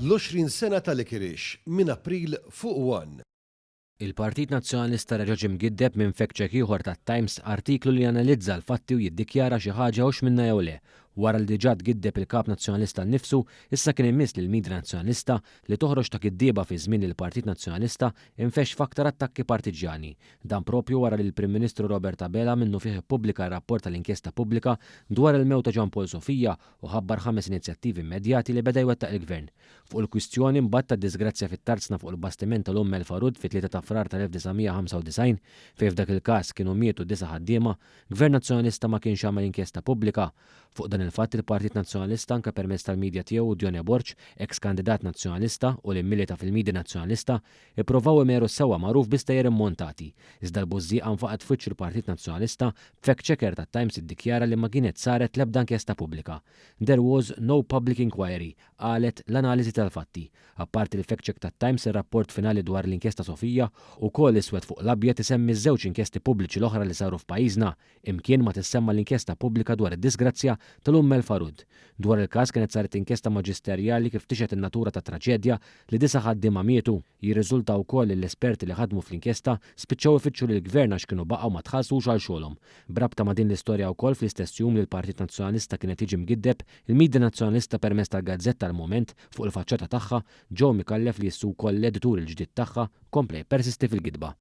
L-20 sena ta' Licorice minn April fuq one. Il-Partit Nazzjonalista reġa' ġie mgiddeb minn fact check ieħor tat-Times, artiklu li janalizza l-fatti u jiddikjara xi ħaġa hux minnha jew le. Wara li diġà tgiddeb il-Kap Nazzjonalista nnifsu, issa kien imiss lill-media Nazzjonalista li toħroġ ta' giddieba fi żmien li l-Partit Nazzjonalista infexx f'aktar attakki partiġġjani. Dan proprju wara li l-Prim Ministru Robert Abela minnufih ippubblika r-rapport tal-inkjesta pubblika dwar il-mewt ta' Jean Paul Sofia u ħabbar ħames inizjattivi immedjati li beda jwettaq il-Gvern. Fuq il-kwistjoni mbagħad tad-diżgrazzja fit-tarzna fuq il-bastiment tal-Umm El Farud fit-3 ta' Frar tal-1995, fejn f'dak il-każ kienu mietu disa' ħaddiema, Gvern Nazzjonalista ma kienx għamel inkjesta pubblika. Fuq dan il-fatt il-Partit Nazzjonalista anke permezz tal-media tiegħu u Dione Borg, eks kandidat Nazzjonalista u li mmilita fil-media Nazzjonalista, ipprovaw imeru s-sewwa magħruf bi stejjer immontati. Iżda l-bużżieqa nfaqgħet f'wiċċ il-Partit Nazzjonalista b'fact checker tat-Times iddikjara li ma kienet saret l-ebda inkjesta pubblika. There was no public inquiry, qalet l-analiżi tal-fatti. Apparti l-fact check tat-Times ir-rapport finali dwar l-inkjesta Sofia, ukoll iswed fuq l-abjad isemmi ż-żewġ inkjesti pubbliċi l-oħra li saru f'pajjiżna, imkien ma tissemma l-inkjesta pubblika dwar id-disgrazzja tal-Umm El Farud. Dwar il-każ kienet saret inkjesta maġisterjali kif tixhed in-natura tat-traġedja li disa' ħaddiema mietu. Jirriżulta wkoll li l-esperti li ħadmu fl-inkjesta spiċċaw ifittxu lill-Gvern għax kienu baqgħu ma tħallsux għal xogħolhom. B'rabta ma' din l-istorja wkoll fl-istess jum li l-Partit Nazzjonalista kien qed jiġi mgiddeb, il-media Nazzjonalista permezz tal-gazzetta Il-Mument fuq il-faċċata tagħha, Joe Micallef li issa wkoll l-editur il-ġdid tagħha kompla jippersisti fil-gidba.